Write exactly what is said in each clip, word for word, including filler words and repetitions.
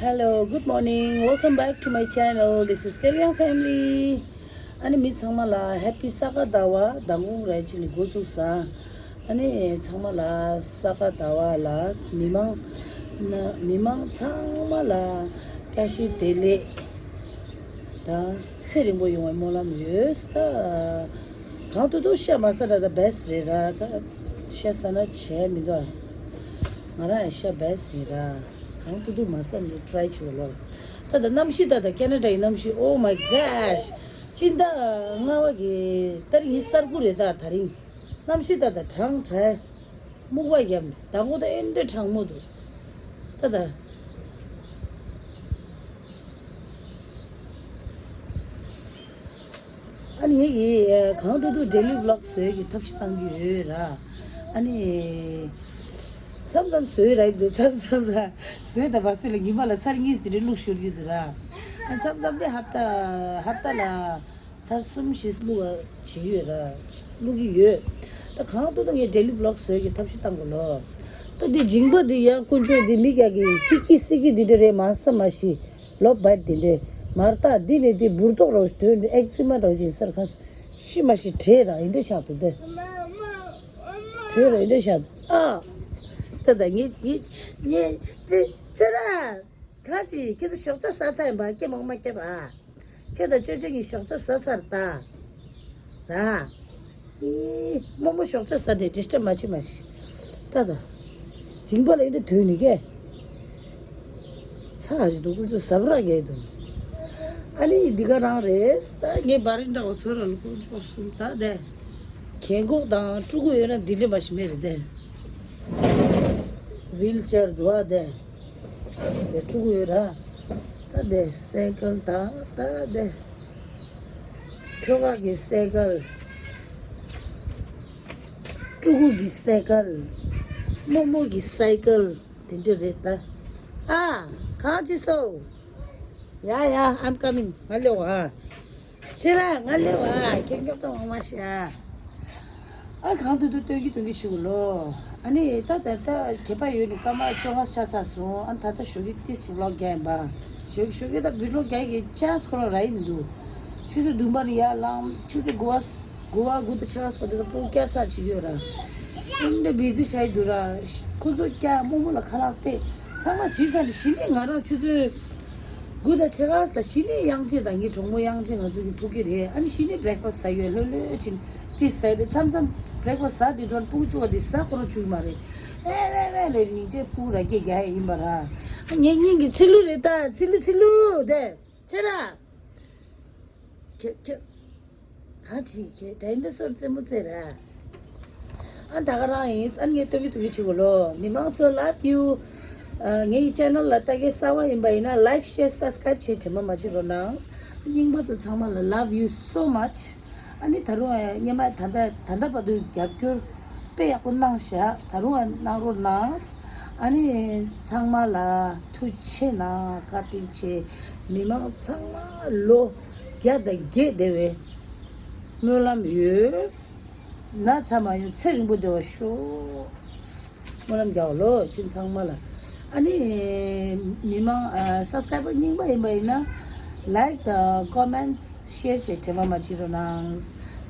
Hello, good morning. Welcome back to my channel. This is Kelyang Family. ཨ་ནི་མི་ཚང་མ་ལ་Happy ས་ག་ཟླ་བ་མདང་དགོང་རེ་ཅིག་ནས་འགོ་བཙུགས་ས། ཨ་ནི་ཚང་མ་ལ་ས་ག་ཟླ་བ་ལ་མི་མང་ན་མི་མང་ཚང་མ་ལ་བཀྲ་ཤིས་བདེ་ལེགས་དང་ཚེ་རིང་པོ་ཡོང་བའི་སྨོན་ལམ་ཡོད། ད་གང་ཐུབ་ཐུབ་ཤ་མ་ཟ་ར་ད་best རེད་ར། ད་ཤ་ཟ་ན་བྱས་མི་འདུག་ང་རང་ཡང་ཤ་best ཡིན་ར། གང་ཐུབ་ཐུབ་མ་ཟ་ནས་try བྱེད་ལོ། ད་ད་གནམ་གཤིས་ད་ད་ཁེ་ན་ཌ་ཡི་གནམ་གཤིས། Oh my gosh. སྤྱི་ཟླ་ལྔ་པ་གི་ཏ་རིག་ཉི་ཤུ་རྩ་དགུ་རེད། ད་ད་རིང་གནམ་གཤིས་ད་ད་གྲང་དྲགས། སྨུག་པ་བརྒྱབ་ནས་ཟླ་མགོ་ད་ཨེ་འདྲ་གྲང་མོ་འདུག་ད་ད། ཨ་ནི་ངེད་ཀྱིས་གང་ཐུབ་ཐུབ་daily vlog བཟོས་ཀྱི་ཐབས་ཤེས་བཏང་གི་ཡོད་ར། ཨ་ནི་མཚམས་མཚམས་བཟོས་ར་ཡིན་འདུག་མཚམས་མཚམས་ར་བཟོས་ད་བ་སུ་ལ་ཉི་མ་ལ་ཚར་གཉིས་དེ་འདྲ་བླུགས་ཤོར་གྱི་འདུག་ར། ཨ་མཚམས་མཚམས་ནི་ཧབ་ཏ་ཧབ་ཏ་ལ་ཚར་གསུམ་བཞི་བླུགས་པ་བྱེད་ཀྱི་ཡོད་ར། བླུགས་ཀྱི་ཡོད། ད་གང་ཐུབ་ཐུབ་ངས་daily vlog བཟོས་ཀྱི་ཐབས་ཤེས་བཏང་གི་ལོ། ད་འདི་མཇིང་པ་འདི་ཡང་དཀོན་མཆོག་འདི་མི་རྒྱག་གི་ཧི་ཀི་སི་ཀི་འདི་འདྲ་རེད། མ་ས་མ་ཤི། ལོ་བར་དེ་འདྲའི་མར་ཐག་འདི་ནས་དེ་འབུར་ཏོག་རོ་དོན་ཨེག་ཛི་མ་འདྲ་བཞིན་སར་ཁ་ཤི་མ་ཤི་བྲེད་ར་ཡིན་འདྲ་ཤག་ཏུ་དེ་བྲེད་ར་ཡིན་འདྲ་ཤག་ཏུ་ཨ། ད་ད་ངེད་ངེད་ངེད་དེ་ཅི་ར་གང་ཅི་ཁྱེད་ཚོ་ཞོགས་ཇ་ཟ་ཚར་ཡིན་པ་སྐྱེ་མང་མ་སྐྱེ་བ། ཁྱོད་དང་ཅོ་ཅོ་གཉིས་ཞོགས་ཇ་ཟ་ཚར་ད། ར། ཨི། རྨོ་མོ་ཞོགས་ཇ་ཟ་དེ་disturb མ་བྱེད་མ་ཤི། ད་ད། མཇིང་པ་ལ་ཨི་འདྲ་དོན་ནི་ཀྱེ། ཚ་ཞིག་འདུག་ཀུ་ཅོ་ཟབ་ར་གས་འདུག་ཨ་ནི་འདི་ག་རང་རེད། ད་ངས་བར་རིན་འདྲ་བ་ཚོ་ར་ལ་ཀུ་ཅོ་གསུམ་ད་དེ། གན་གོག་དང་ཕྲུ་གུ་ཡོད་ན་འདི་འདྲ་མ་ཞིག་མེད་རེད་དེ། ཝིལ་ཅེར་འདུག་ཨ་དེ། དེ་ཕྲུ་གུ་ཡོད་ར། ད་དེ་སའི་ཀལ་དང་ད་དེ། ཁྱོ་ག་གི་སའི་ཀལ། ཕྲུ་གུ་གི་སའི་ཀལ། རྨོ་མོ་གི་སའི་ཀལ། དེ་འདྲ་རེད་ད། ཨ། གང་ཅི་སོ། ཡ་ཡ། I'm coming. ང་སླེབས་བ། ཁྱེད་རང་ང་སླེབས་བ། ཁྱེད་མགྱོགས་ཙམ་འོང་མ་ཤེས་ཨ། ཨ་གང་ཐུབ་ཐུབ་སྟོན་གྱི་སྟོན་གྱི་ཞུ་གི་ལོ། ཨ་ནི་ད་ད་ད་གད་པ་ཡོད་ནི་སྐར་མ་བཅོ་ལྔ་ཆགས་ཚར་སོང་། ཨ་ད་ད་ཞོགས་ཀྱི་ཏིས་ཀྱི་ཝི་ལོག་རྒྱག་ཡིན་པ། ཞོགས་ཞོགས་ཀྱི་ད་ཝི་ལོག་རྒྱག་གི་ཅན་སི་ཁོ་རང་རག་གི་མི་འདུག་ཆུ་ཚོད་བདུན་པ་ནས་ཡར་ལངས། ཆུ་ཚོད་དགུ་པ་དགུ་པ་དགུ་དང་ཕྱེད་ཀ་ཙམ་དེ་ད་སྤུ་གུ་བསྐྱལ་ཚར་བྱེད་ཀྱི་ཡོད་ར། ཨིན་འདྲ་བི་ཛི་ཆགས་ཀྱི་འདུག་ར། ཁོ་ཚོ་བསྐྱལ། རྨོ་མོ་ལ་ཁ་ལག་སྟེར། ཚང་མ་བྱས་ཚར་ནས་གཞི་ནས་ང་རང་ཆུ་ཚོད་དགུ་དང་ཕྱེད་ཀ་ཙམ་གཞི་ནས་དབྱངས་ཅན་དང་ངའི་གྲོགས་མོ་དབྱངས་ཅན་ང་ཚོ་གི་ཐུག་གི་རེད། ཨ་ནི་གཞི་ནས་བྷི་རེག་ཕ་སི་ཟ་ཡོད། ལྷོད་ལྷོད་ཕྱིན་དེ་ཟ་རེད། མཚམས་མཚམས་བྷི་རེག་ཕ་སི་ཟ་དུས་དོན་སྤུ་གུ་བཅུ་བ་དེ་ཟ་ཁོ་རང་བཅུག་གི་མ་རེད། ཨེ་ཝེ་ཝེ་ལེ་སྙིང་རྗེ། སྤུ་གུ་ར་སྐད་རྒྱག་ཡ་ཡིན་པ་ར། ངའི་སྙིང་གི་ཚི་ལུ་རེད་ད། ཚི་ལུ་ཚི་ལུ་དེ། ཁྱེད་ར། ཁྱེད་ཁྱེད། ག་ཅི་ཁྱེད་ཌའི་ནོ་སོར་རྩེད་མོ་རྩེ་ར། ཨ་ད་ག་རང་ཡིན། ཨ་ངས་སྟོན་གྱི་སྟོན་གྱི་བྱེད་དགོས་ལོ། མི་མང་ཚོ་love you། ཨ་ངའི་ཆེ་ནལ་ལ་ལྟ་མཁན་གསར་པ་ཡིན་པ་ཡིན་ན་like share subscribe བྱེད་དྲན་པ་མ་བརྗེད་རོགས་གནང་། རྙིང་པ་ཚོ་ཚང་མ་ལ་love you so much། ཨ་ནི་ད་རུང་སྔོན་མ་ད་ལྟ་ད་ལྟ་བར་དུ་རྒྱབ་སྐྱོར་དཔེ་ཡག་པོ་གནང་ཤག་ད་རུང་གནང་རོགས་གནང་། ཨ་ནི་ཚང་མ་ལ་ཐུགས་རྗེ་གནང་། བཀའ་དྲིན་ཆེ། མི་མང་ཚང་མ་ལོ་བརྒྱ་དང་བརྒྱད་བདེ་བའི་སྨོན་ལམ་ཡོད། ན་ཚ་མ་ཡོང་། ཚེ་རིང་པོ་བདེ་བར་ཤོག་སྨོན་ལམ་རྒྱག་ལོ་ཁྱོད་ཚང་མ་ལ། ཨ་ནི་མི་མང་ཨ་སབ་སི་ཀ་རའི་བར་རྙིང་པ་ཡིན་པ་ཡིན་ན་like དང་comment share བྱེད་དྲན་པ་མ་བརྗེད་རོགས་གནང་།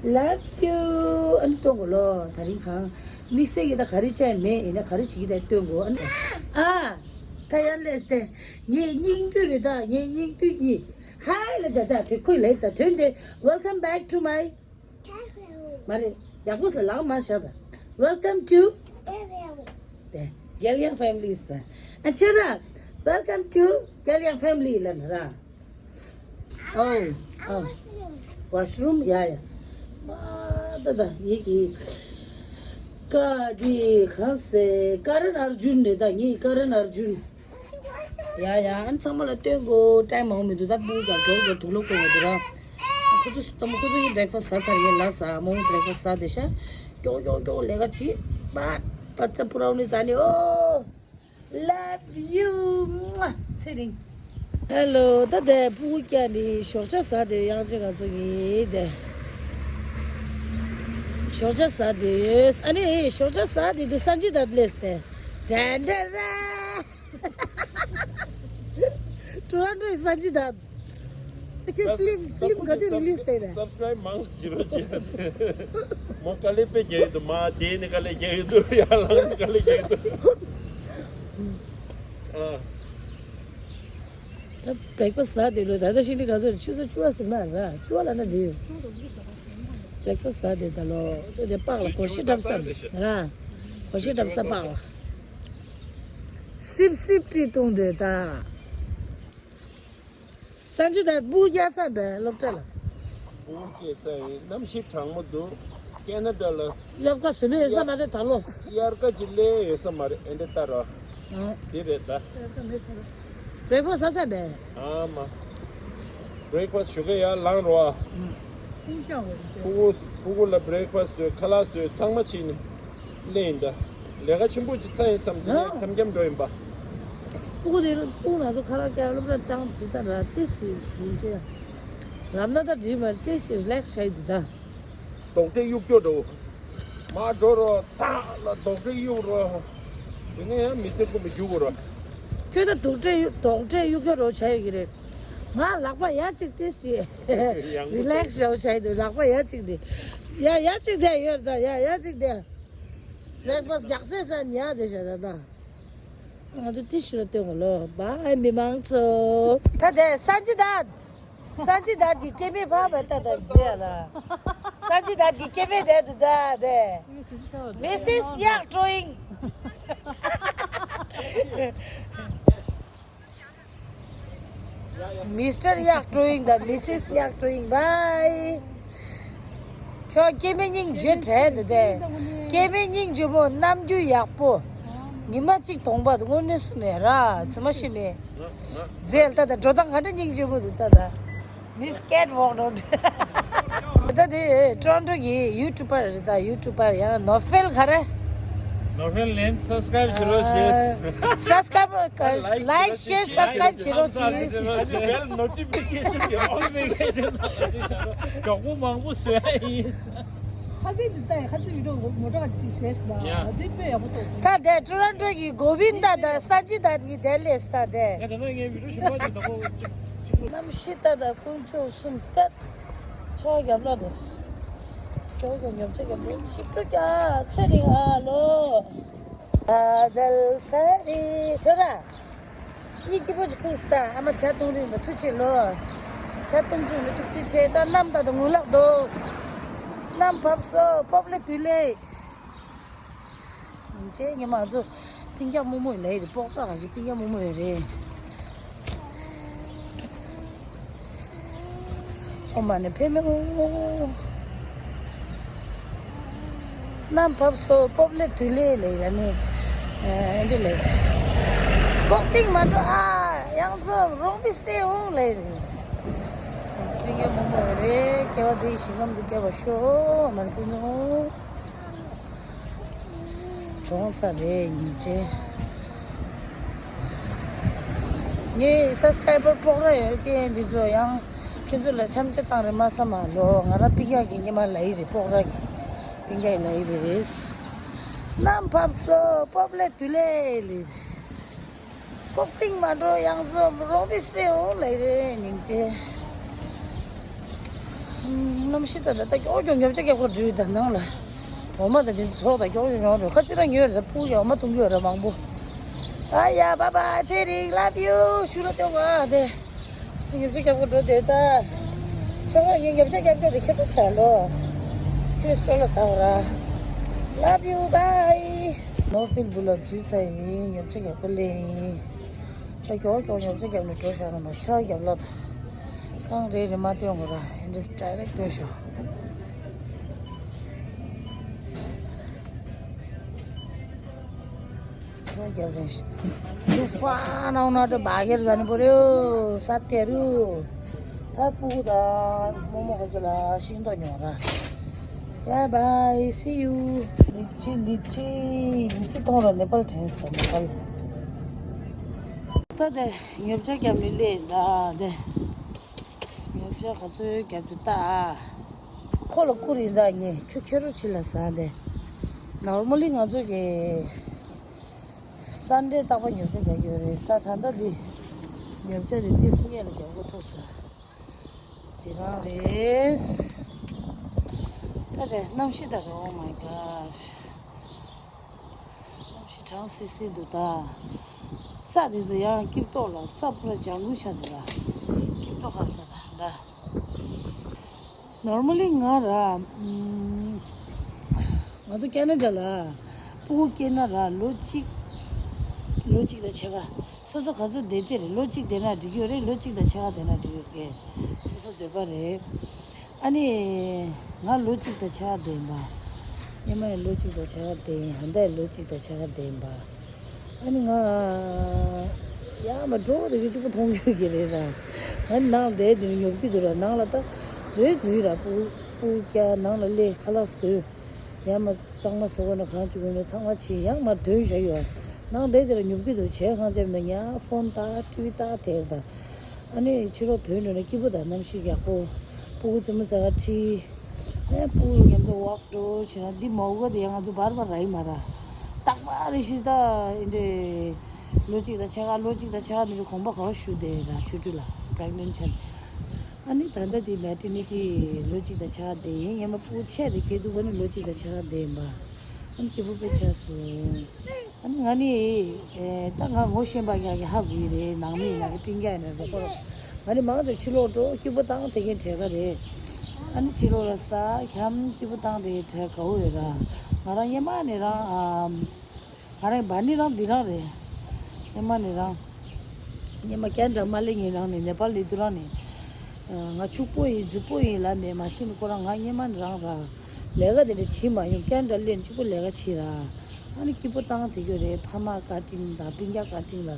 Love you། ཨ་ནི་སྟོན་དགོས་ལོ། ད་རིང་གང་དམིགས་བསལ་གྱི་ད་ག་རེ་བྱས་མེད། ཡིན་ན་ག་རེ་བྱེད་ཀྱི་ད་སྟོན་དགོས། ཨ་ནི་ཨ་ད་ཡར་སླེབས་ཏེ་ངའི་སྙིང་བསྡུས་རེད། ད་ངའི་སྙིང་བསྡུས་ཀྱི་ཧའི་ལ་ད་ད་དེ་ཁོས་ལེགས་ད་དོན་དེ། Welcome back to my། མ་རེད། ཡག་པོ་ཟེར་ལག་མ་བཞག་ད། Welcome to། དེ་རྒྱལ་ཡང་ཕེ་མི་ལི་ཟེར། ཨ་ཁྱོད་ར། Welcome to རྒྱལ་ཡང་ཕེ་མི་ལི་ལབ་ན་ར། ཨོ། ཨོ། ཝ་ཤི་རུམ། ཡ་ཡ། ཨ་ད་ད་ངེད་ཀྱི་ཀ་འདི་གང་ཟེར། ཀ་རན་ཨར་ཇུན་རེད། ད་ངེད་ཀ་རན་ཨར་ཇུན། ཡ་ཡ། ཨ་ནི་ཚང་མ་ལ་སྟོན་དགོས། ཊའིམ་མང་པོ་མི་འདུག་ད་སྤུ་གུ་ཀྱང་མགྱོགས་མགྱོགས་དུག་ལོག་གོན་དགོས་འདུག་ར། ཨ་ཁོ་ཚོ་ད་མོ་ཁོ་ཚོ་ཡི་བྷི་རེག་ཕ་སི་ཟ་ཚར། ངས་ལ་ཟ། མོ་བྷི་རེག་ཕ་སི་ཟ་བསྡད་ཤག་མགྱོགས་མགྱོགས་མགྱོགས་ལས་ཀ་བྱེད། པ་པ་ཙ་པུ་རའུ་ནི་ཟ་ནི། ཨོ། Love you། ཚེ་རིང་། ཧེ་ལོ། ད་དེ་སྤུ་གུ་བསྐྱལ་ནི་ཞོགས་ཇ་ཟ་དེ། དབྱངས་ཅན་ང་ཚོ་གི་དེ་ཞོགས་ཇ་ཟ་དེ་ཡོད། ཨ་ནི་ཞོགས་ཇ་ཟ་དེ་དུ་སན་ཇི་ད་སླེབས་ཏེ། དྲན་དྲན་ར། Toronto is Sanjay Dutt. Okay, film, film ག་དུས་release་བྱས་རེད། Subscribe མང་ཙམ་བྱེད་རོགས་བྱེད། མོ་དཀའ་ལས་དཔེ་རྒྱག་ཡོད་འདུག་མ་དེ་ནི་དཀའ་ལས་རྒྱག་ཡོད་འདུག་ཡར་ལངས་ནི་དཀའ་ལས་རྒྱག་ཡོད་འདུག་ཨ། ད་breakfast་ཟ་དེ་ལོ་ད་ལྟ་ཤི་ནི་ག་ཚོད་རེད། ཆུ་ཚོད་བཅུ་པ་ཟིན་མ་རེད། བཅུ་པ་ལ་ན་འདི་breakfast་ཟ་དེ་ད་ལོ་ད་དེ་པགས་ལ་སྒོར་གཞས་འཁྲབ་ས་མེད་ན་སྒོར་གཞས་འཁྲབ་ས་པགས་ལ་སིབ་སིབ་བྲིས་བཏུང་དེ་ད། སངས་རྒྱས་དང་སྤུ་རྒྱལ་ཚ་བའི་སློབ་གྲྭ་ལ། སྤུ་རྒྱལ་ཚ་ཡིན་གནམ་གཤིས་གྲང་མོ་འདུག་ཀེ་ན་ཌ་ལ། སློབ་ཁ་ཟིན་ཡོད་ས་མ་རེད་ད་ལོ། དབྱར་ཁ་ཅིག་སླེབས་ཡོད་ས་མ་རེད་ཨེ་འདྲ་ལྟ་རོགས། ཨ། དེ་རེད་ད། breakfast་ཟ་ས་བས། ཨ་མ། breakfast་ཞུ་གི་ཡར་ལངས་རོགས། སྤུ་གུ་སྤུ་གུ་ལ་breakfast་བཟོས་ཁ་ལག་བཟོས་ཚང་མ་བྱས་ནས་སླེབས་ཡིན་ད། ལས་ཀ་ཆེན་པོ་ཅིག་ཚར་ཡིན་བསམ་དེ་ནས་ཁམ་ཁམ་འགྲོ་ཡིན་པ། སྤུ་གུ་དེ་སྤུ་གུ་ང་ཚོ་ཁ་ལག་བརྒྱབ་སློབ་གྲྭ་བཏང་བྱེད་ས་ར་ཏིས་ཅིག་ཡིན་ཅེ། ལབ་ན་ད་འགྲིག་མ་རེད་ཏིས་ཅིག་relax་བྱས་འདུག་ད། རྡོག་ཁྲེས་གཡུག་སྐྱོ་འགྲོ། མ་འགྲོ་རོགས་ཐག་ལ་རྡོག་ཁྲེས་གཡུག་རོགས། དེ་ནས་ཡང་མི་ཚེ་ཀུན་པ་རྒྱུག་དགོས་རོགས། ཁྱོད་ད་རྡོག་ཁྲེས་གཡུག་རྡོག་ཁྲེས་གཡུག་སྐྱོ་འགྲོ་བྱ་ཡི་གི་རེད། ང་ལག་པ་ཡ་གཅིག་ཏིས་ཅིག་ཡང་relax་བྱས་འདུག་ལག་པ་ཡ་གཅིག་དེ། ཡ་ཡ་གཅིག་དེ་ཡོད་ད་ཡ་ཡ་གཅིག་དེ། breakfast་རྒྱག་ཚེ་ས་ཉ་དེ་བྱ་ད་ད། ང་ཚོ་ཏི་ཤུ་ར་སྟོན་གོ་ལོ། བཱའི་མི་མང་ཚོ། ད་དེ་སངས་རྒྱས་དར། སངས་རྒྱས་དར་གྱི་སྐྱེ་དམན་ཕ་བ་ད་ད་ཟེར་ལ། སངས་རྒྱས་དར་གྱི་སྐྱེ་དམན་དེ་དུ་ད་དེ། Missus Yak Troing། Mister Yak Troing་དང་Missus Yak Troing། Bye། ཁྱོད་སྐྱེ་དམན་སྙིང་རྗེ་དྲན་འདུག་སྟེ། སྐྱེ་དམན་སྙིང་རྗེ་མོ་རྣམ་འགྱུར་ཡག་པོ། ཉི་མ་གཅིག་གདོང་པ་དུ་དངོས་གནས་སུ་མེད་ར་ཚོད་མ་ཤེས་མེད། ཟེར་ལ་ད་ད་འགྲོ་སྟངས་ག་འདྲ་སྙིང་རྗེ་མོ་འདུག་ད་ད། Miss Catwalk་ནོ། ད་དེ་Toronto་གི་YouTuber་རེད་ད་YouTuber་ཡང་Novel་ག་རེ། Novel་ལན་subscribe་བྱེད་རོགས་བྱེད། Subscribe like share subscribe་བྱེད་རོགས་བྱེད། Bell notification་གི་all notification་མགྱོགས་པོ་མང་པོ་བཟོ་ཡ་ཡིན། ཁ་སང་འདི་ལྟ་ཡ་ཁ་སང་video་མོ་ཊ་ག་ཅིག་བྱས་ཤག་ད་ཡ། འདི་དཔེ་ཡག་པོ་འདུག་ད་དེ་Toronto་གི་Govinda་དང་Sanjay་དང་གཉིས་དེ་ལས་ད་དེ། ཡ་ད་ནང་ངའི་video་ཞིག་མ་ཅིག་ད་ཁོ་ཅིག་ཅིག་ལ། གནམ་གཤིས་ད་ད་དཀོན་མཆོག་གསུམ་ཏད། ཆར་རྒྱབ་ལ་དུ། ཇོ་ཇོ་ཉོབ་ཆ་རྒྱབ་ལ་ཞིབ་ཏུ་རྒྱ་ཚེ་རིང་ཨ་ལོ། ཨ་དལ་ས་རི་ཤོ་ར། གཉིད་སྐྱིད་པོ་ཅིག་ཁུག་སི་ད་ཨ་མ་ཇ་བཏུང་རིང་ལ་ཐུགས་རྗེ་ཆེ་ལོ། ཇ་བཏུང་བཅུག་ལ་ཐུགས་རྗེ་ཆེ་ད་གནམ་ད་ད་ངུ་ལག་འདུག་གནམ་བབས་སོ་སྤོབས་ལེ་དུས་ལེ། ཅེ་ཉི་མ་ཚོ་ཕིང་རྒྱག་མུག་མུག་ལེ་རེད་པོག་ཏག་ཞིག་ཕིང་རྒྱག་མུག་མུག་རེད། ཨོ་མ་ནི་ཕེ་མེ་ཨོ། གནམ་བབས་སོ་སྤོབས་ལེ་དུས་ལེ་ལེ་ཡ་ནི། ཨེ་འདྲི་ལེ། ལྐོག་སྟེང་མ་འགྲོ་ཨ་ཡང་ཚོ་རོང་པི་སེ་འོང་ལེ་རེད། སྤུན་ཀྱག་མོ་མོ་རེད་སྐྱེ་བ་འདི་ཞིང་ཁམས་འདི་སྐྱེ་བ་ཤོག་མར་སྤུན་ནོ། གྲོངས་ས་རེད་ཉིན་བྱེད། ངའི་subscriber་སྤོག་ར་ཡོད་ཀྱི་འདི་ཚོ་ཡང་ཁྱོད་ཚོ་ལ་འཆམ་ཆ་བཏང་རེད་མ་བསམ་མ་ལོ། ང་རང་སྤུན་ཀྱག་གི་ཉི་མ་ལ་ཡི་རེད་སྤོག་ར་གི་སྤུན་ཀྱག་ལ་ཡི་རེད། གནམ་བབས་སོ་སྤོབས་ལེ་དུས་ལེ་ལེ། ལྐོག་སྟེང་མ་འགྲོ་ཡང་ཚོ་རོང་པི་སེ་འོང་ལེ་རེད་ཉིན་བྱེད། གནམ་གཤིས་ད་ད་ད་ཀྱོག་ཀྱོག་ཉོབ་ཆ་རྒྱབ་ཁ་འགྲུལ་ད་ནང་ལ། འོ་མ་ད་ཅིག་ཚོགས་ད་ཀྱོག་ཀྱོག་ཉོ་འགྲོ་ཁ་ཚིག་ར་ཉོས་རེད་ད་སྤུ་ཡ་འོ་མ་བཏུང་གི་ཡོད་རེད་མང་པོ། ཨ་ཡ་bye bye་ཚེ་རིང་love you་ཤུ་ར་ཏེ་ང་དེ། ཉོབ་ཆ་རྒྱབ་ཁ་འགྲོ་དེ་ད། ཆོག་ག་ངས་ཉོབ་ཆ་རྒྱབ་ཁ་དེ་ཁྱེད་ཚོ་ཆ་ལོ། ཁྱོད་སྤྲོ་ལ་ད་བ་ར། Love you bye། ནོ་ཕིལ་བུ་ལ་འཛུལ་ཚར་ཡིན་ཉོབ་ཆ་རྒྱབ་ཁ་ལེན་ཡིན། ད་མགྱོགས་མགྱོགས་ཉོབ་ཆ་རྒྱབ་ནས་འགྲོ་ཤག་ལ་མ་ཆ་རྒྱབ་ལ་ད། གང་རེད་རེད་མ་སྟོན་དགོས་ར་ཨེ་འདྲས་direct་སྟོན་ཤོག་ཆ་རྒྱབ་རེད། Too far now not a bagger ཟ་ནི་པོ་རེད་ས་དེ་རུ། ད་སྤུ་གུ་དང་རྨོ་མོ་ཁོ་ཚོ་ལ་ཤིང་ཏོག་ཉོ་ར། Bye bye, see you. ལི་ཅི་ལི་ཅི་ལི་ཅི་གཏོང་ར་ནེ་པལ་དྲན་སོང་ནེ་པལ། ད་དེ་ཉོ་ཆ་རྒྱབ་ནི་ལས་ད་དེ། ཉོ་ཆ་ག་ཚོད་རྒྱབ་ཏུ་ལྟ་ཨ། ཁོ་ལ་བསྐུར་ཡིན་ད་ངས་ཁྱོད་ཁྱོད་རོ་ཕྱི་ལ་ཟ་དེ། Normally་ང་ཚོ་གི་Sunday་རྟག་པར་ཉོ་ཆ་རྒྱག་གི་ཡོད་རེད་ས་ད་ལྟ་འདི། ཉོ་ཆ་རེ་ཏིས་ངས་ལ་རྒྱབ་གོ་ཐུག་ས། དེ་རང་རེད། ད་དེ་གནམ་གཤིས་ད་རེད། Oh my God. གནམ་གཤིས་གྲང་སིལ་སིལ་འདུག་ད། རྩྭ་དེ་ཚོ་ཡང་སྐྱིབས་ཏོག་ལ་རྩྭ་པུ་ར་ལྗང་གུ་ཆགས་འདུག་ལ། སྐྱིབས་ཏོག་ཧ་ལ་ད་ད། Normally ང་ར། ཨམ། ང་ཚོ་ཁེ་ན་ཌ་ལ་སྤུ་གུ་སྐྱེས་ན་ར་ལོ་གཅིག་ལོ་གཅིག་དང་ཕྱེད་ཀ། སོ་སོ་ག་ཚོད་བསྡད་དེ་རེད། ལོ་གཅིག་བསྡད་ན་འགྲིག་གི་ཡོད་རེད། ལོ་གཅིག་དང་ཕྱེད་ཀ་བསྡད་ན་འགྲིག་གི་ཡོད་རེད། སོ་སོ་འདོད་པ་རེད། ཨ་ནི། ང་ལོ་གཅིག་དང་ཕྱེད་ཀ་བསྡད་ཡིན་པ། སྔོན་མ་ཡང་ལོ་གཅིག་དང་ཕྱེད་ཀ་བསྡད་ཡིན། ཧ་ད་ཡང་ལོ་གཅིག་དང་ཕྱེད་ཀ་བསྡད་ཡིན་པ། ཨ་ནི་ང་ཡར་མར་འགྲོ་དེ་གི་གཅིག་པུ་མཐོང་གི་ཡོད་ཀྱི་རེད་ར། ང་ནང་བསྡད་དེ་ནི་ཉོབ་ཀྱི་འདུག་ར། ནང་ལ་ད་འཛུལ་འཛུལ་ར། སྤུ་སྤུ་རྒྱག་ནང་ལ་སླེབས། ཁ་ལག་བཟོས། ཡར་མར་གཙང་མ་བཟོ་དགོས་ན་གང་བྱེད་དགོས་ན་ཚང་མ་བྱས། ཡར་མར་དོན་བཞག་ཡོད། ནང་བསྡད་དེ་ར་ཉོབ་ཀྱི་འདུག་བྱས་གང་བྱས་མེད། ཡང་ཕོན་ལྟ། ཊི་ཝི་ལྟ་དེར་ད། ཨ་ནི་ཕྱི་ལོགས་དོན་འགྲོ་ན་སྐྱིད་པོ་དང་གནམ་གཤིས་ཡག་པོ། སྤུ་གུ་རྩེད་མོ་རྩེ་ག་ཁྲིད། ཨེ་སྤུ་གུ་མཉམ་དུ་ཝོག་འགྲོ་བྱས་ན་འདི་མོ་གོ་དེ་ཡང་ང་ཚོ་བར་བར་ར་ཡིན་མ་ར། རྟག་པར་རེ་ཞིག་ད་འདི་འདྲའི་ལོ་གཅིག་དང་ཕྱེད་ཀ་ལོ་གཅིག་དང་ཕྱེད་ཀ་འདི་འདྲའི་གོམ་པ་ག་བ་ཞུ་བསྡད་ར། ཆུ་ཊི་ལ་པི་རེག་ནེན་ཊི་ཆགས། ཨ་ནི་ད་ལྟ་འདི་མེ་ཊར་ནི་ཊི་ལོ་གཅིག་དང་ཕྱེད་ཀ་བསྡད་ཡིན། སྔོན་མ་སྤུ་གུ་ཆེ་དེ་སྐྱེས་དུས་ནི་ལོ་གཅིག་དང་ཕྱེད་ཀ་བསྡད་ཡིན་པ། ཨ་ནི་སྐྱིད་པོ་དཔེ་ཆགས་སོང་། ཨ་ནི་ང་ནི། ཨེ། ད་ང་ངོ་ཤེས་པ་ཡག་གི་ཧ་གོ་ཡི་རེད། ནང་མི་ཡིན་ན་རེད། སྤུན་ཀྱག་ཡིན་ན་རེད། ཁོ་རང་ང་ནི་མང་ཆེ་ཕྱི་ལོགས་འགྲོ་སྐྱིད་པོ་བཏང་དེ་གའི་གྲས་ཀ་རེད། ཨ་ནི་ཕྱི་ལོགས་ལ་ས་འཁྱམ་སྐྱིད་པོ་བཏང་དེ་གའི་གྲས་དགའ་བོ་ཡོད་ར། ང་རང་སྔོན་མ་ནས་རང་ཨམ། ང་རང་བ་ནི་རང་འདི་རང་རེད། སྔོན་མ་ནས་རང་། སྔོན་མ་ཁེ་ན་ཌ་མ་སླེབས་སྔོན་རང་ནས། ནེ་པཱལ་སླེབས་དུས་རང་ནས། ང་ཕྱུག་པོ་ཡིན་རྫིག་པོ་ཡིན་ལབ་མེད། མ་གཞི་ནས་ཁོ་རང་ང་སྔོན་མ་ནས་རང་ར། ལས་ཀ་དེ་འདྲ་བྱེད་མ་མྱོང་། ཁེ་ན་ཌ་སླེབས་གཅིག་པོ་ལས་ཀ་བྱེད་ར། ཨ་ནི་སྐྱིད་པོ་བཏང་དེ་གྱོད་རེད། ཕ་མ་བཀའ་དྲིན་དང་སྤུན་ཀྱག་བཀའ་དྲིན་ལ།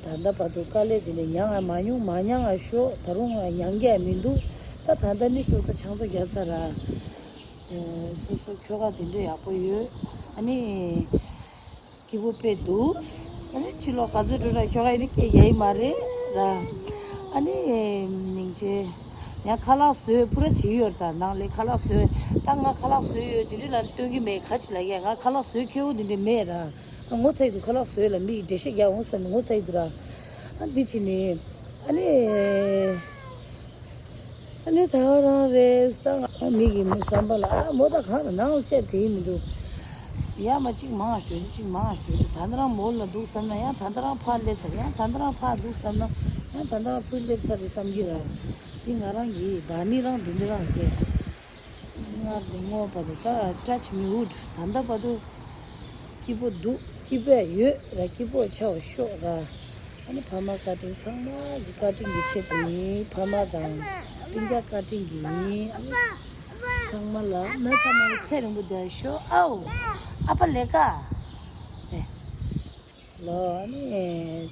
ད་ལྟ་བར་དུ་དཀའ་ལས་དེ་འདྲ་མྱངས་ཡང་མ་མྱོང་། མ་མྱངས་ཡང་ཤོག་ད་རུང་མྱང་གི་ཡང་མི་འདུག་ད་ད་ལྟ་ནི་སོ་སོ་ཆང་ས་བརྒྱབ་ཚར་ར། སོ་སོ་ཁྱོ་ག་དེ་འདྲ་ཡག་པོ་ཡོད། ཨ་ནི། སྐྱིད་པོ་དཔེ་འདུག་ཨ་ནི་ཕྱི་ལོགས་ག་ཚོད་འགྲོ་ན་ཁྱོ་ག་ཡིན་ན་སྐད་རྒྱག་གི་མ་རེད་ར། ཨ་ནི་སྙིང་རྗེ། ཡང་ཁ་ལག་བཟོས་པུ་ར་བྱེད་ཡོད་ར། ད་ནང་ལས་ཁ་ལག་བཟོས། ད་ང་ཁ་ལག་བཟོས་ཡོད་དེ་འདྲ་ལ་སྟོན་གི་མེད། ཁ་ཅིག་ལ་ཡ་ང་ཁ་ལག་བཟོས་ཁེའུ་དེ་འདྲ་མེད་ར། ཨ་ངོ་ཚ་ཡི་འདུག་ཁ་ལག་བཟོས་ལ་མི་ཡི་འགྲེལ་བཤད་རྒྱག་འོང་བསམ་ནས་ངོ་ཚ་ཡི་འདུག་ར། ཨ་འདི་ཕྱི་ནས་ཨ་ནི། ཨ་ནི་ད་ག་རང་རེད་ད། ང་མི་གི་མི་བསམ་པ་ལ་ཨ་མོ་ད་གང་ལ་ནང་ལ་བཅད་དེ་མི་འདུག་ཡ་མ་གཅིག་མང་ཞུ་རྒྱུ་གཅིག་མང་ཞུ་རྒྱུ། ད་ལྟ་རང་མོ་ལ་འདུག་བསམ་ན་ཡང་ད་ལྟ་རང་ཕར་སླེབས་ཚར། ཡང་ད་ལྟ་རང་ཕར་འདུག་བསམ་ན་ཡང་ད་ལྟ་རང་ཚུར་སླེབས་ཚར་རེད་བསམ་གྱི་ར། འདི་ང་རང་གི་བ་ནི་རང་འདི་འདི་རང་རེད། སྔར་ནས་སྔོན་བར་དུ་ད་ཊ་ཆི་མི་འུད། ད་ལྟ་བར་དུ་སྐྱིད་པོ་འདུག་སྐྱིད་པོ་ཡོད་ར། སྐྱིད་པོ་ཆགས་ཤོག་ར། ཨ་ནི་ཕ་མ་བཀའ་དྲིན། ཚང་མ་གི་བཀའ་དྲིན་གྱི་ཆེད་དུ་ཡིན། ཕ་མ་དང་སྤུན་ཀྱག་བཀའ་དྲིན་གྱིས་ཡིན། ཨ་ནི་ཚང་མ་ལ་གནས་ཚང་མ་ཚེ་རིང་པོ་བསྡད་ཤོག་ཨའོ། ཨ་ཕ་ལས་ཀ་ཨེ། ལོ། ཨ་ནི་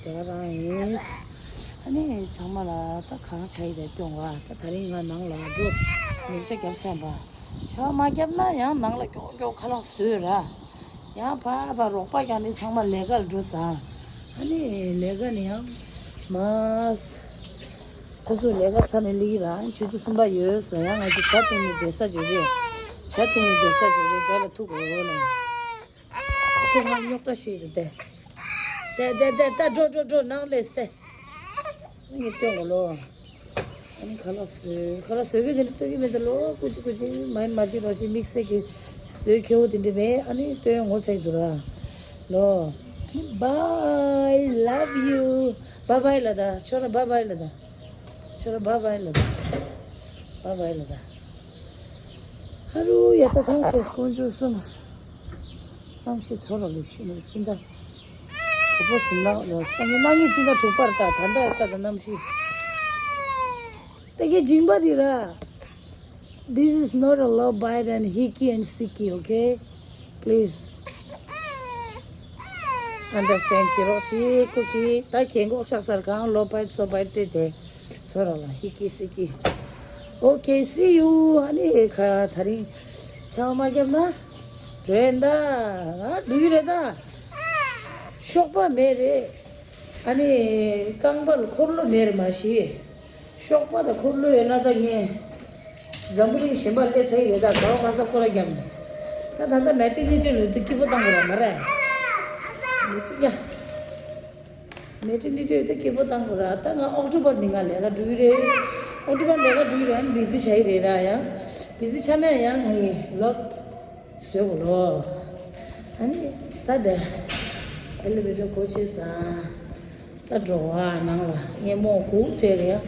དེ་ག་རང་ཡིན། ཨ་ནི་ཚང་མ་ལ་ད་གང་བྱ་ཡི་དེ་སྟོན་བ། ད་དེ་རིང་ང་ནང་ལ་འགྲོ། ཉོ་ཆ་བརྒྱབ་ཚར་བ། ཆ་མ་བརྒྱབ་ན་ཡང་ནང་ལ་མགྱོགས་མགྱོགས་ཁ་ལག་བཟོས་ར། ཡང་ཕར་ཕར་རོགས་པ་རྒྱག་ནས་ཚང་མ་ལས་ཀ་ལ་འགྲོ་ས། ཨ་ནི་ལས་ཀ་ནི་ཡང་མ། ཁོ་ཚོ་ལས་ཀ་ཚར་ནས་སླེབས་ཀྱི་ར། ཆུ་ཚོད་གསུམ་པ་ཡོལ་ས། ཡང་ང་ཚོ་ཇ་འཐུང་ནས་བསྡད་ས་ཅིག་རེད། ཇ་འཐུང་ནས་བསྡད་ས་ཅིག་རེད། དེ་ལ་ཐུག་དགོས་ལ། ཁོ་ང་རྙོག་དྲ་ཞིག་རེད་དེ། དེ་དེ་དེ་ད་འགྲོ་འགྲོ་འགྲོ་ནང་སླེབས་ཏེ། ངས་སྟོན་གོ་ལོ། ཨ་ནི་ཁ་ལག་བཟོས། ཁ་ལག་བཟོས་གི་དེ་འདྲ་སྟོན་གི་མེད་དེ་ལོ། ཀུ་ཅི་ཀུ་ཅི་མ་ཡིན་མ་ཅི་རོ་ཞིག་དམིགས་བསལ་གི་བཟོས་ཁེའུ་དེ་འདྲ་མེད། ཨ་ནི་སྟོན་ངོ་ཚ་གི་འདུག་ར་ལོ། ཨ་ནི་bye love you bye bye ལ་ད། ཁྱོད་ར་bye bye ལ་ད། ཁྱོད་ར་bye bye ལ་ད། bye bye ལ་ད། ཧ་རུ་ཡ་ད་ཐང་ཆེས་དཀོན་མཆོག་གསུམ། གནམ་གཤིས་ཚོར་ར་ལུག་ཤི་ནུ་ཅི་འདྲ། གྲོགས་པོ་ཟིན་ལག་ལ་བསམ་ཡས་གནང་ངེས་ཅི་འདྲ་གྲོགས་པར་ལྟ་ད་འདྲ་ལྟ་ད་གནམ་གཤིས། ད་གི་སྦྱིན་པ་དེ་ར། This is not a love bite and hickey and sicky, okay? Please understand བྱེད་རོགས་བྱེད་ཀོ་ཀི། ད་གན་གོག་ཆགས་ཚར་གང་love bite so bite དེ་དེ། ཚོ་ར་ལ་ཧི་ཀི་སི་ཀི། Okay, see you. ཨ་ནི་ཁ་ད་རིང་ཆང་མ་བརྒྱབ་ན་འགྲོ་ཡིན་ད། ང་འགྲོ་གི་རེད་ད། གཤོག་པ་མེད་རེད། ཨ་ནི་རྐང་པ་ལ་འཁོར་ལོ་མེད་རེད་མ་གཞི། གཤོག་པ་དང་འཁོར་ལོ་ཡོད་ན་ད་ངས་འཛམ་བུ་གླིང་གཞན་པ་སླེབས་ཚར་གི་རེད་ད། ག་བ་ག་ས་སྐོར་ར་བརྒྱབ་ནས། ད་ད་ལྟ་མེ་ཏྲིག་ནི་ཏྲིག་ལོས་དུ་སྐྱིད་པོ་བཏང་དགོས་ར་མ་རེད། མི་ཏྲིག་ཡ། མེ་ཊི་ནི་ཊི་ཡོད་ད་སྐད་པོ་བཏང་དགོས་ར། ད་ང་ཨོག་ཊོ་བར་ནི་ང་ལས་ཀ་འགྲོ་གི་རེད། ཨོག་ཊོ་བར་ལས་ཀ་འགྲོ་གི་རེད། ཨ་ནི་བི་ཟི་ཆགས་ཀྱི་རེད་ར། ཡང་བི་ཟི་ཆགས་ན་ཡང་ངའི་ལོག་བཟོས་དགོས་ལོ། ཨ་ནི་ད་དེ་ཨེ་ལི་ཝེ་ཊར་སྒོ་ཕྱེ་ས། ད་འགྲོ་བ་ནང་ལ་ངས་མོ་སྒུག་བྱས་རེད།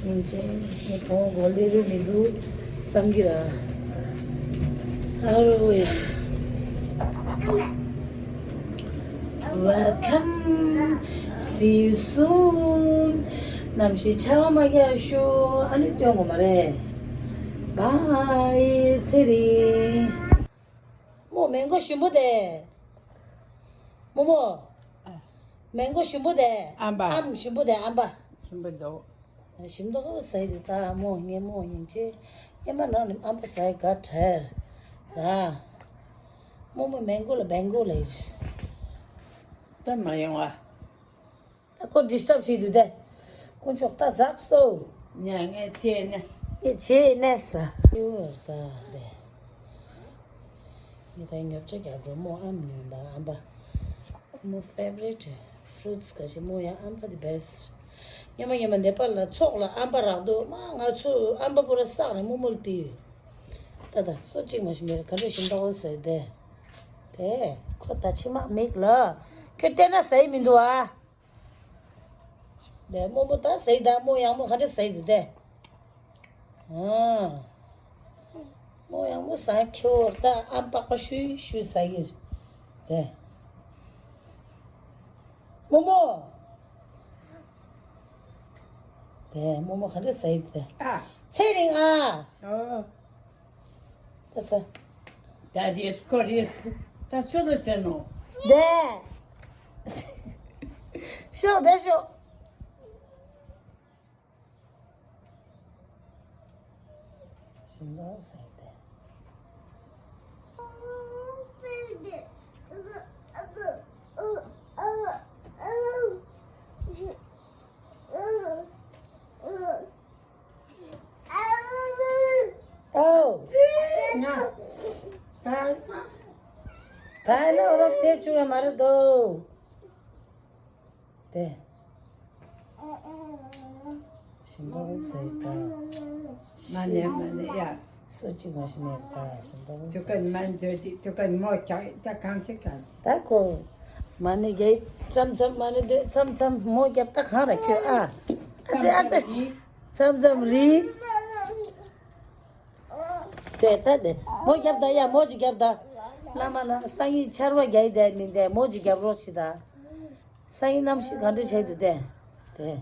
ཡིན་ཅེ་ངས་བོང་སྒོ་སླེབས་ཡོད་མི་འདུག་བསམ་གྱི་ར། ཨ་རོ་ཡ། Welcome. See you soon. གནམ་གཤིས་ཆར་པ་མ་རྒྱག་ཤོག་ཨ་ནི་སྟོན་དགོས་མ་རེད། Bye. ཚེ་རིང་། མོ་མེ་མགོ་ཞིམ་པོ་དེ། མོ་མོ། ཨ། མེ་མགོ་ཞིམ་པོ་དེ། ཨམ་པ། ཨམ་ཞིམ་པོ་དེ་ཨམ་པ། ཞིམ་པོ་འདུག་ཞིམ་མདོག་ཁ་པོ་ཟ་ཡི་འདུག་ད་མོ་ངས་མོ་ཡིན་ཅེ། ངས་མ་ནང་ནས་ཨམ་པ་ཟ་ཡི་དགའ་བྲལ། ར། མོ་མོ་མེ་མགོ་ལ་མེ་མགོ་ལ་ཡིན། ད་མ་ཡོང་ཨ། ད་ཁོ་ཌི་སི་ཊབ་བྱེད་དུས་དེ། དཀོན་མཆོག་ད་འཛག་སོ། ཉ་ངས་ཆེ་ནས། ངས་ཆེ་ནས་ས། ཡོར་ད་དེ། ངས་ད་ཉོ་ཆ་རྒྱབ་འགྲོ་མོ་ཨམ་ཉོས་པ་ཨམ་པ། མོ་ཕེ་ཝ་རི་ཊི་ཕུ་རུ་ཊི་ག་ཞིག་མོ་ཡང་ཨམ་པ་དེ་བེ་སི་ཊི། ཉི་མ་ཉི་མ་ནེ་པཱལ་ལ་ཚོགས་ལ་ཨམ་པ་རག་འདུག་མ་ང་ཚོ་ཨམ་པ་པོ་ར་བསགས་ནས་མོ་མོ་ལ་སྟེར། ད་ད་སོ་གཅིག་མ་ཞིག་མེད་ག་འདྲ་ཞིམ་འདུག་ཟེར་དེ། དེ་ཁོ་ད་ཕྱི་མ་མིག་ལ་ཁྱོད་བལྟས་ན་ཟ་ཡི་མི་འདུག་ཨ། དེ་རྨོ་མོ་ད་ཟེར་ད་རྨོ་ཡག་མོ་ག་འདྲ་ཟེར་འདུག་དེ། ཨ། རྨོ་ཡག་མོ་ཟ་ཁྱོད་ད་ཨམ་པགས་པ་ཤུ་ཤུ་ཟ་གི་རེད། དེ། རྨོ་མོ། དེ་རྨོ་མོ་ག་འདྲ་ཟེར་འདུག་དེ། ཨ། ཚེ་རིང་ཨ། ཨོ། ད་ས། ད་རེས་ཁོ་རེས་ད་ཚོད་ལ་ཟེར་ནོ། དེ། ཤོག་དེ་ཤོག་ཞིམ་ལོ་ཟེར་ཏེ། ཨོ། ད་ད་ནི་རོགས་དེ་བྱུང་ཡ་མ་རེད་དོ། དེ། ཞིམ་པོ་ཟེར་ད། མ་ནས་མ་ནས་ཡ། སོ་གཅིག་མ་ཞིམ་མེད་ད་ཞིམ་པོ་ཟེར། དུ་ཀན་མ་འདོད་དི་དུ་ཀན་མོ་ཁྱག་ད་གང་ཞིག་གང་། ད་ཁོ། མ་ནས་རྒྱལ་མཚམས་མཚམས་མ་ནས་འདོད་མཚམས་མཚམས་མོ་རྒྱབ་ད་གང་ར་ཁྱོད་ཨ། ཨ་ཙི་ཨ་ཙི། མཚམས་མཚམས་རི། དེ་ད་དེ་མོ་རྒྱབ་ད་ཡ་མོ་ཅིག་རྒྱབ་ད། བླ་མ་ལ་སང་ཉིན་ཆར་པ་རྒྱག་ཡི་དེ་མིན་དེ་མོ་ཅིག་རྒྱབ་རོགས་བྱེད་ད། སང་ཉིན་གནམ་གཤིས་ག་འདྲ་བྱས་འདུག་དེ། དེ།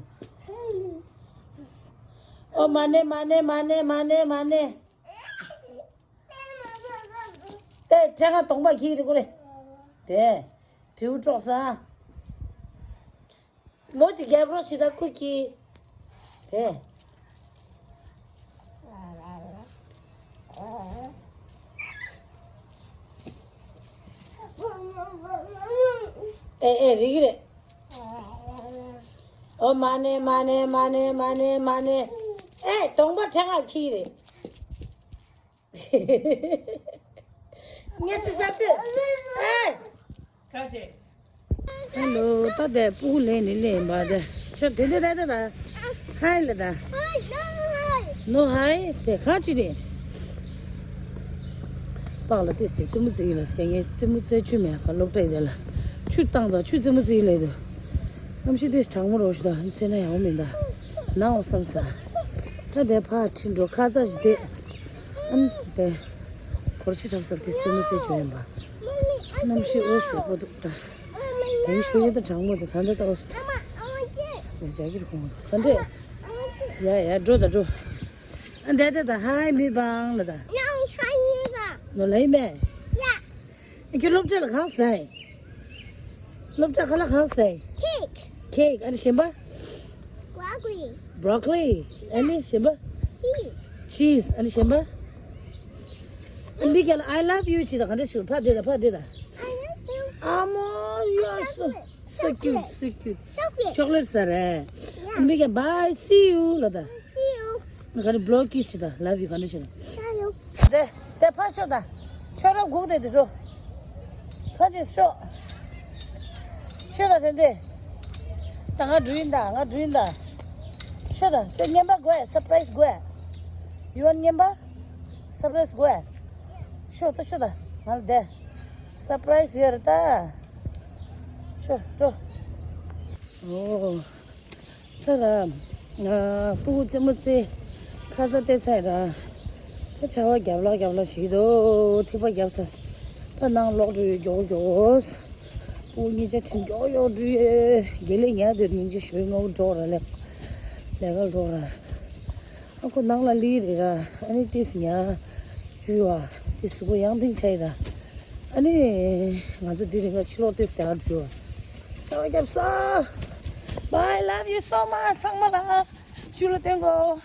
ཨོ་མ་ནེ་མ་ནེ་མ་ནེ་མ་ནེ་མ་ནེ། དེ་ཁྲེ་ང་གདོང་པ་ཁྱིག་རེ་ཀོ་རེ། དེ། དྲིའུ་དཀྲོག་ས། མོ་ཅིག་རྒྱབ་རོགས་བྱེད་ད་སྐུ་ཀྱི། དེ། ཨེ་ཨེ་རིག་རེད། ཨོ་མ་ནེ་མ་ནེ་མ་ནེ་མ་ནེ་མ་ནེ། ཨེ་གདོང་པ་ཁྲེ་ང་ཁྱིག་རེད། ངས་ཚེ་ས་ཚེ། ཨེ། ཁ་ཆེ། ཧེ་ལོ། ད་དེ་སྤུ་གུ་ལེན་ནི་ལེན་པ་དེ། ཁྱོད་དེ་འདྲ་ད་ད་ད། ཧའི་ལ་ད། ནོ་ཧའི་དེ་ཁ་ཅི་རེད། པགས་ལ་ཏིས་ཀྱི་རྩེད་མོ་རྩེ་ཡིན་ལ་སྐད་ངའི་རྩེད་མོ་རྩེ་ཆུ་མེད་པ་སློབ་གྲྭ་ཡིན་ལ། ཆུ་བཏང་དང་ཆུ་རྩེད་མོ་རྩེ་ཡིན་ལ་དུ། གནམ་གཤིས་ཏིས་གྲང་མོ་རོ་ཞུ་ད་རྩེ་ན་ཡག་མོ་མིན་ད། ནའོ་བསམ་ས། ད་དེ་ཕ་ཁྲིན་འགྲོ་ཁ་ཚ་ཞིག་དེ། ཨམ་དེ། གོར་ཆི་འཁྲབ་ས་དེ་རྩེད་མོ་རྩེ་བཅུག་ཡིན་པ། གནམ་གཤིས་འོ་ཟེར་པོ་འདུག་ད། དེའི་ཤོད་ཡོད་ད་གྲང་མོ་དེ་ད་འདྲ་ད་འོ་ཟེར། ཡ་ཇ་གིར་ཁོང་ག་འདྲས། ཡ་ཡ་འགྲོ་ད་འགྲོ། ཨ་འདྲ་ད་ད་ཧའི་མི་བང་ལ་ད། ནོ་ལ་ཡིན་མེ། ཡ། ཁྱོད་སློབ་གྲྭ་ལ་གང་ཟ་ཡིན། སློབ་གྲྭ་ཁ་ལ་གང་ཟ་ཡིན། ཁེག་ཁེག་ཨ་ནི་གཞན་པ། བྷ་རོ་ཀོ་ལི། བྷ་རོ་ཀོ་ལི། ཨ་ནི་གཞན་པ། ཆིས། ཆིས། ཨ་ནི་གཞན་པ། ཨ་ནི་མི་སྒེར་ལ་I love you བྱེད་དང་ག་འདྲ་ཞིག་ཕ་དེ་དང་ཕ་དེ་དང་། I love you. ཨ་མོ། You are so, so cute, so cute. Chocolate ཟ་རེད། ཨ་ནི་མི་སྒེར་bye, see you ལ་ད། See you. ང་ག་རེ་བྷ་ལོག་ཀི་ཞིག་དང་ལབ་ཡོད་ག་འདྲ་ཞིག་དེ་དེ་ཕར་ཤོག་དང་། ཁྱོད་རང་སྒུག་དེ་དུ་འགྲོ། ཁ་ཅིག་ཤོག་ཤོག་དང་དེ་འདྲས། ད་ང་འགྲོ་ཡིན་ད། ང་འགྲོ་ཡིན་ད། ཤོད་ད། ཁྱོད་རྔན་པ་དགོས། སར་པ་རའི་སི་དགོས། ཡུ་ཝན་རྔན་པ། སར་པ་རའི་སི་དགོས། ཤོད་ད། ཤོད་ད། ང་ལ་བསྡད། སར་པ་རའི་སི་ཡོད་རེད་ད། ཤོད་འགྲོ། ཨོ། ད་ར། ང་སྤུ་གུ་རྩེད་མོ་རྩེ། ཁ་ཚ་སྟེར་ཚར་ར། ད་ཆར་པ་རྒྱབ་ལོག་རྒྱབ་ལོག་བྱེད་ཀྱི་འདུག་ཐིགས་པ་རྒྱབ་ཚར། ད་ནང་ལོག་འགྲོ་ཡོད། མགྱོགས་མགྱོགས། སྤུ་གུ་གཉིས་ཆ་ཁྲིད་མགྱོགས་མགྱོགས་འགྲོ་ཡོད། དགེ་ལས་ཉལ་སྡོད་མིན་ཅི་ཞོའི་སྔ་པོ་འགྲོ་ར་ལས། ལས་ཀ་འགྲོ་ར། ཨ་ཁོ་ནང་ལ་ལི་རེད་ར། ཨ་ནི་ཏིས་ཉ་ཇུ་བ་ཏིས་གཟུགས་པོ་ཡང་ཐིང་ཆ་ཡི་ར། ཨ་ནི་ང་ཚོ་དེ་རིང་ག་ཕྱི་ལོགས་ཏིས་དེ་ཨ་འགྲོ་བ། ཆར་པ་རྒྱབ་ས། Bye, love you so much. ཚང་མ་ལ་ཤུ་ལ་སྟོན་གོ།